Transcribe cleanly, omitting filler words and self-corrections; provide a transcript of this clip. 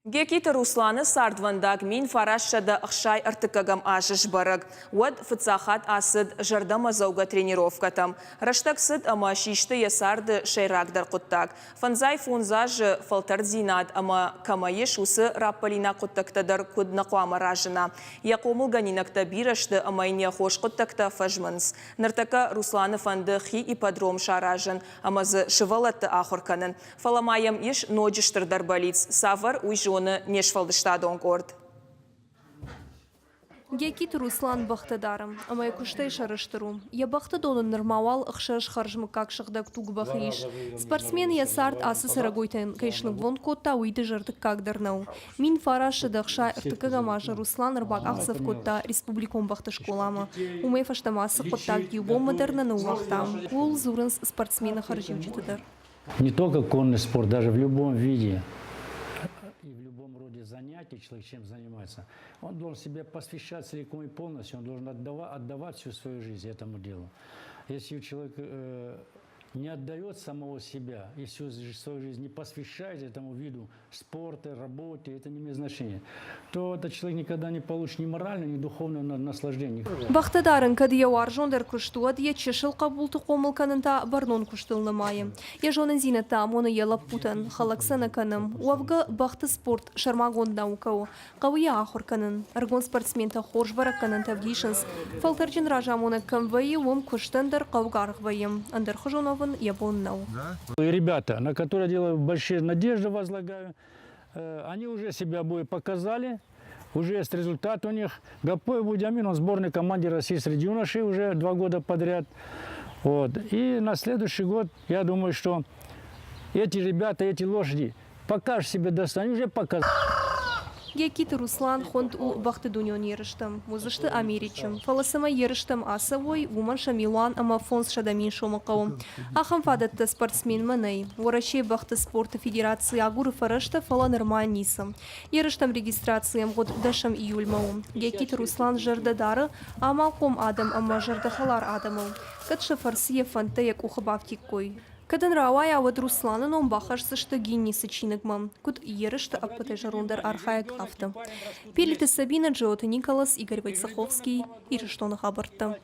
Гекиты Русланы цардвӕндаг 1963 азы сбӕрӕг. Уӕд фыццаг хатт ацыд зӕрдӕмӕдзӕугӕ тренировкӕтӕм. Рӕстӕг цыд ӕмӕ систы йӕ царды сӕйрагдӕр хъуыддаг. Фӕндзай фондз азы фӕлтӕрддзинад ӕмӕ кӕмӕ ис, уыцы раппӕлинаг хъуыддӕгтӕ дӕр куыд нӕ хъуамӕ разына. Йӕ хъомылгӕнинӕгтӕ бирӕ сты ӕмӕ йын йӕ хорз хъуыддӕгтӕ фӕзмынц. Ныртӕккӕ Русланы фӕнды хи ипподром саразын ӕмӕ дзы сывӕллӕтты ахуыр кӕнын. Фӕлӕ ма йӕм ис ноджы стырдӕр бӕллиц, цавӕр, уый зоны не сфӕлдыстадон къорд. Геккиты Руслан бӕхтӕ дары, ӕмӕ йӕ куыстӕй сӕрыстыр у. Йӕ бӕхты доны нырма уал ӕхсӕз хӕрзмыггаг сыгъдӕг туг бӕхы ис. Спортсмен йӕ цард ацы цӕрӕгойтӕн кӕй снывонд кодта, уый дызӕрдыггаг дӕр нӕу. 1963 азы Руслан ӕрбакъахдзӕф кодта республикон бӕхты скъоламӕ. Уымӕй фӕстӕмӕ ацы хъуыддаг иу бонмӕ дӕр нӕ ныууагъта. Ууыл дзурынц спортсмены хӕрзиуджытӕ дӕр. Не только конный спорт, даже в любом виде и в любом роде занятий человек чем занимается, он должен себя посвящать целиком и полностью, он должен отдавать, отдавать всю свою жизнь этому делу. Если человек э, не отдает самого себя и всю свою жизнь не посвящает этому виду спорта, работе, это не имеет значения, то этот человек никогда не получит ни морального, ни духовного наслаждения. Бӕхтӕ дарын кӕд йӕ уарзондӕр куыст, уӕд йӕ чысыл хъӕбулты хъомыл кӕнын та бӕрнон куыстыл нымайы. Йӕ зонындзинӕдтӕ амоны йӕ лӕппутӕн, хӕлӕг сӕ нӕ кӕны. Уӕвгӕ, бӕхты спорт сӕрмагонд наукӕ у, хъӕуы йӕ ахуыр кӕнын. Ӕрыгон спортсментӕ хорз бӕрӕггӕнӕнтӕ ӕвдисынц. Фӕлтӕрджын разамонӕг кӕм вӕййы, уым куыстӕн дӕр хъӕугӕ аргъ вӕййы. Ӕндӕрхуызон уӕвын йӕ бон нӕу. Ребята, на которые делаю большие надежды возлагаю, они уже себя обои показали, уже есть результат у них. Гапоев Будямин, он в сборной команде России среди юношей уже два года подряд. Вот. И на следующий год, я думаю, что эти ребята, эти лошади покажут себе достойно, уже показали. Геккиты Руслан хуынд у бӕхты дунеон ерыстӕм. Уыдзысты Америчы. Фӕлӕ цӕмӕй ерыстӕм ацӕуой, уымӕн сӕ милуан ӕмӕ 500 мин сомы хъӕуы. Ахӕм фадӕттӕ спортсменмӕ нӕй. Уӕрӕсейы бӕхты спорты федераци агуры фӕрӕзтӕ, фӕлӕ нырма ницы. Ерыстӕм регистрацийы ӕмгъуыд дӕсӕм июльмӕ у. Геккиты Руслан зӕрдӕ дары, амалхъом адӕм ӕмӕ зӕрдӕхӕлар адӕмыл, кӕд сӕ фӕрцы йӕ фӕндтӕ йӕ къухы бафтиккой. Кӕд ын рауайа, уӕд Русланы ном бахӕсдзысты Гиннесы чиныгмӕ, куыд ерысты ӕппӕтӕй зӕронддӕр архайӕг, афтӕ. Пелиты Сабина, Джиоты Николас, Игорь Войцеховский, Ирыстоны хабӕрттӕ.